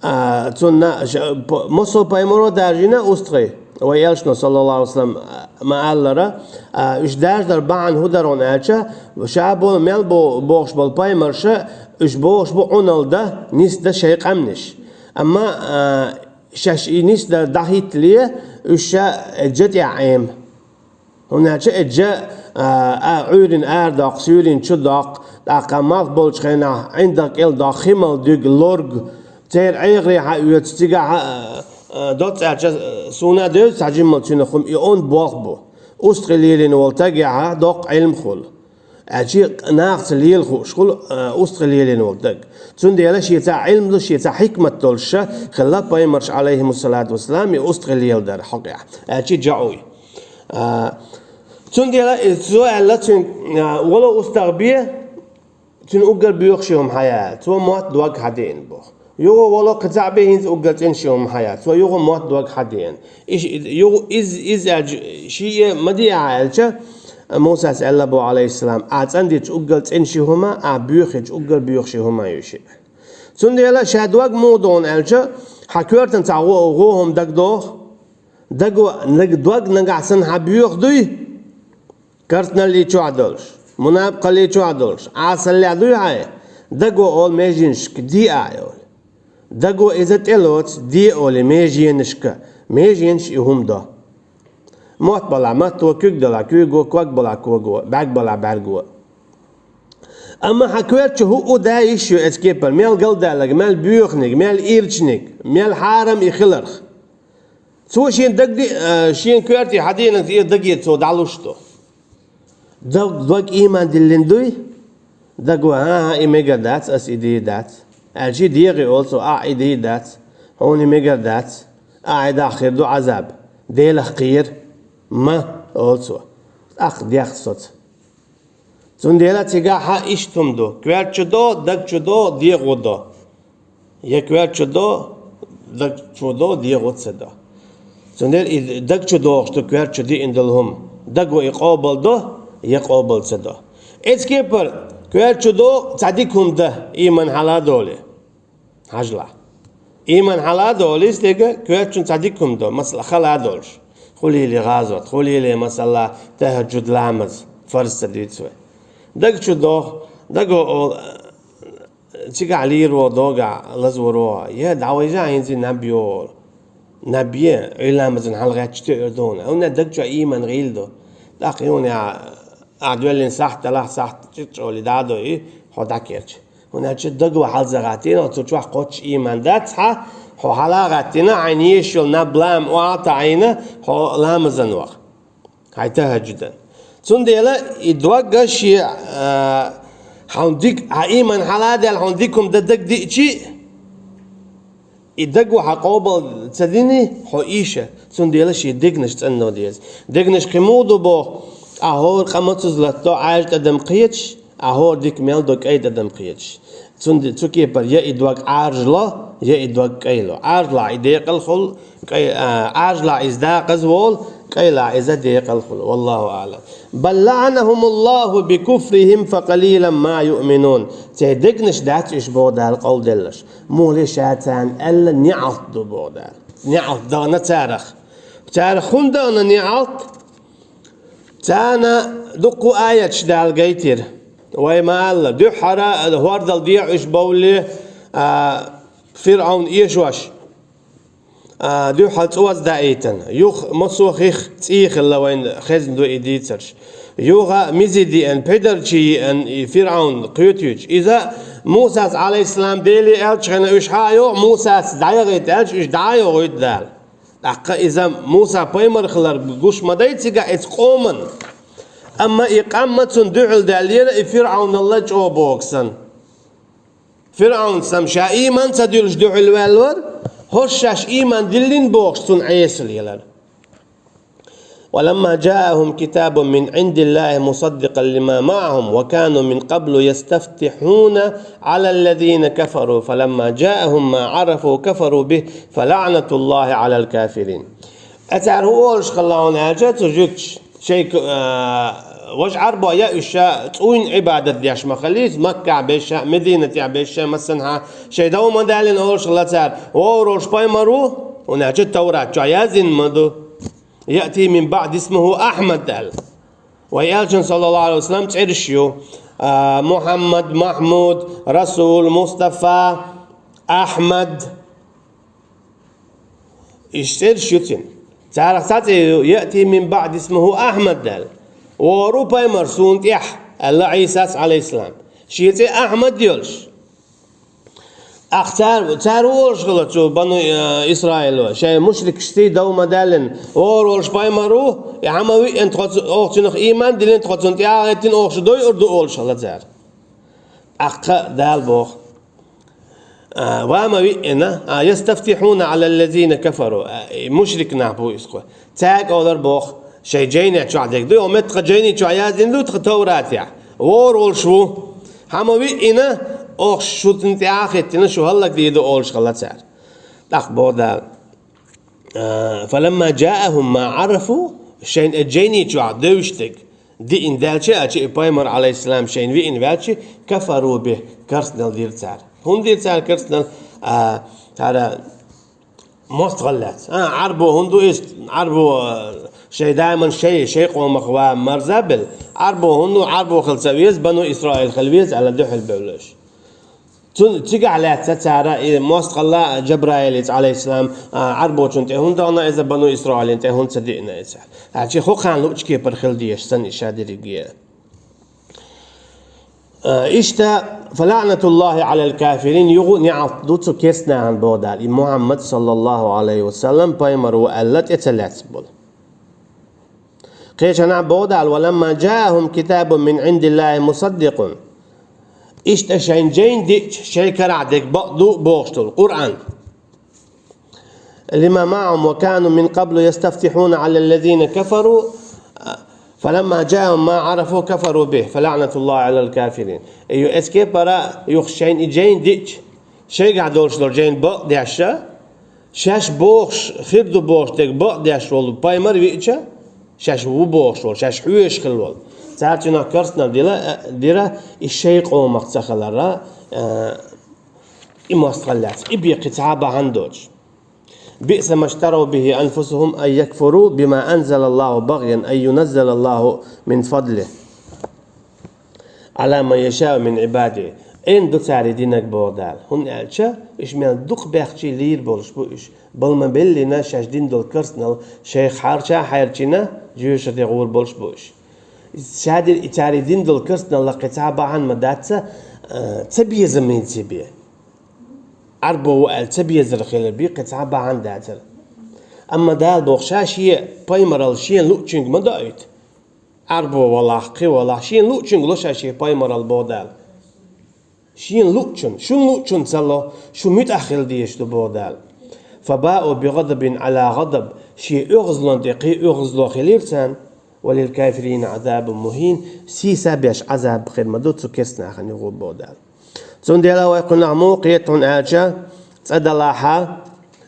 А, цунна ш-, п-, массо а пайхамаро даржийна устагӀий. Вай элчано, саллаллаху алейхи ва саллям, ма-аллара, а, уьш даржадар бахьана хӀун дара аьлча, ша бо-, мел бо-, бохуш болу пайхамарша, уьш бохуш бу Ӏуналла дан, нисдан шайн къаьмнаш. Амма, а, шаьш и нисдар дӀахӀиттале, уьш ша, э, жа тӀехь Ӏема. ХӀунда аьлча и жа, а, а, Ӏуьйрина арадоккху, суьйрина чудоккху, ТӀаккха малх болчу хенахь ӀиндагӀ кӀел доккха хи мала дуьйг лорг, церан Ӏехаре хьаоьцу цигахь, а, а, доцца аьлча, а, суна а девза цхьа жимма цуьнан хӀума, и онда болх бу. УстагӀий лелийна волу стагехь доккха Ӏилма хуьлу. Аьлча нахаца лела хууш хуьлу, а, устагӀий лелийна волу стаг. Цундела шен цхьа Ӏилма ду, шен цхьа хьикмат долуш хилла пайхамарш, Ӏалайхимуссалату вассалам, и устагӀий леладар хьокъехь. Аьлча жаӀуй. А, цундела и цо аьлла цуьнга, а, вало устагӀ бе, цуьнан уггар боьхуш ю хӀума хьая, цо мотт дог хьадеана боху. Юха вало кхин цхьаъ бе, хӀинца уггар цӀена шу хӀума хьая, цо юха мотт дог хьадеана. Иш-, юха иза, иза аьлча, шиъ ма де ахьа аьлча, Мусас аьлла боху, Ӏалайхиссалам, ахьа цӀандича уггар цӀена шу хӀума, ахьа боьхича уггар боьхуш ю хӀума ю шиъ. Цундела ша дог муха догӀу аьлча, хьан коьртана цхьа гӀо-, гӀо хӀума дагадогӀу, даго, наг-, дог нагахь санна хьан боьха дуй? Карцналлий чохь долуш, мунапкъаллий чохь долуш, Ӏасаллехь дуй хьайн, даго олу меженашка де ахьа олу. Даго иза тӀелоцу де олу меженашка, меженаш и хӀума до. Мотт балахь матто, куьг далахь куьйго, ког балахь кого, бӀаьрг балахь бӀаьрго. Амма хьан коьрта чу хӀуъу да йиш ю эцу кепара, мел галдаьлларг, мел боьханиг, мел ирчаниг, мел хьарам и хиларх. Цо шен даг ди-, а, шен коьрте хьан динарг и даге цо дӀалуш ду. Даг, дог ийман диллина дуй? Даго, хӀан-хӀа, и мегар дац, ас и дийр дац. Аьлча дегӀе олу цо, ахь и дийр дац, хьуна и мегар дац, ахь и дахь хир ду Ӏазаб. Делах кхера, ма, олу цо. ТӀаккха дехна соцу. Цундела цигахь хьан иштта хӀума ду: коьрта чу до, даг чу до, дегӀо до. Я коьрта чу до, даг чу до, дегӀо ца до. Цундела и даг чу догӀуш ду коьрта чу диъна долу хӀума. Даго и къобал до, я къобал ца до. Эцу кепара коьрта чу догӀу цхьа дика хӀума дан, ийман хьала а долий. Хьажалахь. Ийман хьала а долий стеган, коьрта чу цхьа дика хӀума до, масала, хала а долуш. Хуьлийла гӀазот, хуьлийла, масала, тахӀажжуд ламаз, фарз ца дуьйцу вай. Даг чу догӀу, даго олу, цигахь лийр ву догахь лазор ву, я дӀавайжа хӀинца наб йо олу. Наб е, Ӏуьйра ламазан хьалагӀаьттича тоьар ду хьуна. ХӀунда даг чохь ийман гӀийла ду. ТӀаккха юна я, ахь доьллина сахьт далахь, сахьт чӀичӀолий дӀа а дойий, хьо дӀакерча. ХӀунда аьлча даго хьалза гӀаттийна, цу чохь кхоччуш ийман дац хьан, хьо хьала а гӀаттийна, хьайна езаш йолу наб лам охьа а таӀийна, хьо ламазан ваха. Хьайн тахӀажжудан. Цундела и дог а шен, а, хьуна дика, хьан ийман хьала а даьлла, хьуна дика хӀума дан даг диъчи, и даго хьан къобал ца дини, хьо ийша, цундела шен дегнаш цӀанно деза. Дегнаш кхин муха ду боху, ахь хӀора къа мацаза латадо, Ӏаьржа тӀадам кхеташ, ахь хӀора дика мел до, кӀайн тӀадам кхеташ. Цунде-, цу кепара я и дог Ӏаьржа ло, я и дог кӀайн ло. Ӏаьржалахь и декъал хуьлу, кӀай-, а, Ӏаьржалахь иза декъаза волу, кӀайлахь иза декъал хуьлу. Валлаху аълам. Бал лаӀанахумуллаху бикуфрихим факъалилан ма юъминун. Церан дегнаш дац уьш боху Дала къовладелларш. Мухле ша царна аьлла неӀалт ду боху Дала. НеӀалт дахана царах. Царах хӀунда дахана неӀалт? Царна дуккха аяташ Дала гайтира. Вай ма аллара, дуьххьара хӀордал дехьа уьш бовлле, а, ФирӀавн эшош, а, дуьххьал цӀоз даийтина. Юха массо а хих цӀий хилла, вайна хезна ду и дийцарш. Юха мизи деана, пхьидарчий еана и ФирӀавн кхетуьйтуш. Иза Мусас, Ӏалайхиссалам, Деле аьллачу хенахь уьш хьа а йоху, Мусас дӀаяхийта аьлча, уьш дӀа а йохуьйту Дала. ТӀаккха иза Муса пайхамар хилар гуш ма дай цигахь эцу къоман. Амма и къам а цунна дуьхьал даьллера, и ФирӀавналла чӀогӀа боху санна. ФирӀавн сам ша ийман ца дуьллуш дуьхьал ваьлла вара, хӀорш шаьш ийман диллина бохуш цунна Ӏесалла елара. ولما جاءهم كتاب من عند الله مصدقا لما معهم وكانوا من قبل يستفتحون على الذين كفروا فلما جاءهم ما عرفوا كفروا به فلعنة الله على الكافرين. Ацара хӀун олуш хилла хьуна аьлча, цу жуьгташа, шайн, а, важа Ӏарбой я уьш ша цӀуйна Ӏибадат деш ма хиллий, Маккахь беш а, Мединатехь беш а, массанхьа шайн дов ма даьллина олуш хилла цара, вовр волуш пайхамар ву, хӀунда аьлча Таврат чохь яздина ма ду. يأتي من بعد اسمه أحمد аьлла. Вай элчан, саллаллаху Ӏалайхи ва саллам, цӀераш ю, а, Мухьаммад, Махьмуд, Расул, Мустафа, Ахьмад. Иштта цӀераш ю цуьнан. Царах цхьа цӀе ю, يأتي من بعد اسمه أحمد аьлла. ВогӀур ву пайхамар суна тӀехь, аьлла Ӏийсас, Ӏалайхиссалам. Шен цӀе Ахьмад йолуш. Ахь цара, цара ву олуш хилла цу бану, э, Исраило, шайн мушрикашций дов ма даьллина, вогӀур волуш пайхамар ву, и хьа ма виъна тхо цу-, оха цунах ийман диллина, тхо цунна тӀаьхьахӀиттина, оха шу дойур ду олуш хилла цара. ТӀаккха Дала боху: «А, ва ма виъна, а, ястафтихьуна Ӏалаллазина кафару». А, и мушрик нах бу иза кхо. Цаьрга олар боху, шайн жайни чохь дерг ду, оха метта тхан жайни чохь яздина ду тхан Тавратехь. ВогӀур волуш ву. Хьа ма виъна, оха шу цунна тӀаьхьахӀиттина, шу хӀаллакдийр ду олуш хилла цара. ТӀаккха боху Дала: «А, фаламма жаахум ма Ӏарафу», шайна и жайни чохь девзаш дерг диъна даьлча, а, и пайхамар, Ӏалайхиссалам, шайна виъна ваьлча, кафару бихи, керстанал дира цара. ХӀунда дира цара керстанал? А, цара мостагӀалла лаьцна. А, Ӏарбо хӀунда ду иза? Ӏарбо, а, шайн даиман шай, шайн къомах ван марза а белла. Ӏарбо хӀунда ду? Ӏарбо хила ца веза, бану Исраил хила веза аьлла дуьхьал бевлла уьш. Цун, цигахь лаьцна цара и мостагӀалла Джабраилица, Ӏалайхиссалам, а, Ӏарбочунна тӀе хӀунда дахана иза, бану Исраилна тӀе хӀунда ца диъна иза? ХӀаьта шен хӀокхарна луъучу кепара хила дезаш санна и ша дерриге. А, иштта, «фалаънатуллахи Ӏалал кафирин», юха а неӀалт ду цу керстанахана, боху Дала, и Мухьаммад, саллаллаху Ӏалайхи ва саллам, пайхамар ву аьлла тӀе ца лаьцна болу. Кхечанхьа боху Дала: «Ва ламма жаахум китабун мин Ӏиндиллахи мусаддикъун». Иштта шайн жайна диъча, шайн карахь дерг бакъ ду бохуш долу Къуръан. «Лима маӀахум ва кану мин къаблу ястафтихьуна Ӏалаллазина кафару, фаламма жаахум ма Ӏарафу кафару бихи, фалаънатуллахи Ӏалал кафирин». Ю эскепара юха шайна и жайна диъча, шайгахь долуш долу жайна бакъ деш, шаьш бохуш, хир ду бохуш дерг бакъ деш волу пайхамар виъча, шаьш ву бохуш волу, шаьш хьоьжуш хилла волу. Цара цунах керстанал дила, дира, и шайн къомах ца хиларна, а, и мостагӀалла лаьцна, и бен кхин цхьа а бахьана доцуш. «Биъса маштарав бихи анфусахум ан якфуру бима анзалаллаху багъян ан юназзалаллаху мин фадлихи Ӏала ман яшаъу мин Ӏибадихи». Эн ду цара и динарг, боху Дала, хӀунда аьлча уьш мел дукха бехчий лийр болуш бу уьш. Бала ма-беллина шаьш дина долу керстанал шайх хьарча а хьаьрчина, жоьжахате гӀур болуш бу уьш. Шадерг и цара и дина долу керстанал кхин цхьа а бахьана ма дац, а, цабезамица бен. Ӏарбо ву аьлла цабезар хилар бен кхин цхьа а бахьана дацара. Амма Дала боху, ша шен пайхамаралла шена луъучуьнга ма доуьйту. Ӏарбо валахь, кхин валахь, шена луъучуьнга ло ша шен пайхамаралла, боху Дала. Шена луъучунна, шуна луъучунна ца ло, шу муьтӀахь хила дезаш ду, боху Дала. «Фабаъу бигъадабин Ӏала гъадаб», шен оьгӀазлонна тӀе кхин оьгӀазло хилира царна. «Ва лил кафирина Ӏазабун мухӀин», сийсаз беш Ӏазаб хир ма ду цу керстанахана юха, боху Дала. Цундела вай кхунах муха кхета хьуна аьлча, цӀа далахьа,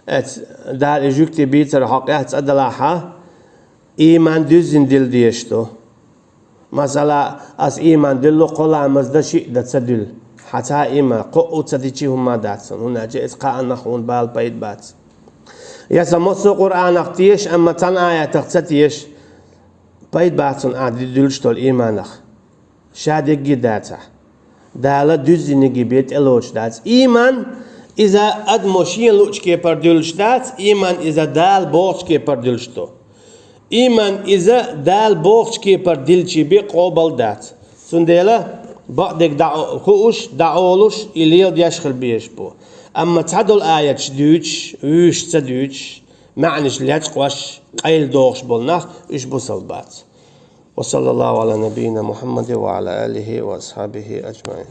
эц-, Дала и жуьгти бийцар хьокъехь цӀа далахьа, ийман дуьззина дилла дезаш ду. Масала, ас ийман дуьллу, кхо ламаз дан, шиъ дан ца дуьллу. Хьан цхьа а ийман, кхоъ ца дичи хӀумма дац хьуна, хӀунда аьлча иза кхааннах хьуна бала пайда бац. Я сан массо а Къуръанах теша, амма цхьана аятах ца теша, пайда бац хьуна ахь дуьллуш долу ийманах. Ша дегги дацахь. Дала дуьззиниг бен тӀелоцуш дац. Ийман, иза адамо шена луъучу кепара дуьллуш дац, ийман иза Дала бохучу кепара дуьллуш ду. Ийман иза Дала бохучу кепара дилчи бен къобал дац. Цундела бакъдерг дӀа-, хууш, дӀаолуш, и леладеш хила безаш бу. Амма цхьадолу аяташ дуьйцуш, вуьйш ца дуьйцуш, маьӀнаш лечкъош, къайладохуш болу нах, уьш бусалба бац. Ва саллаллаху Ӏала набийина Мухьаммадин ва Ӏала алихи ва асхьабихи аджмаӀин.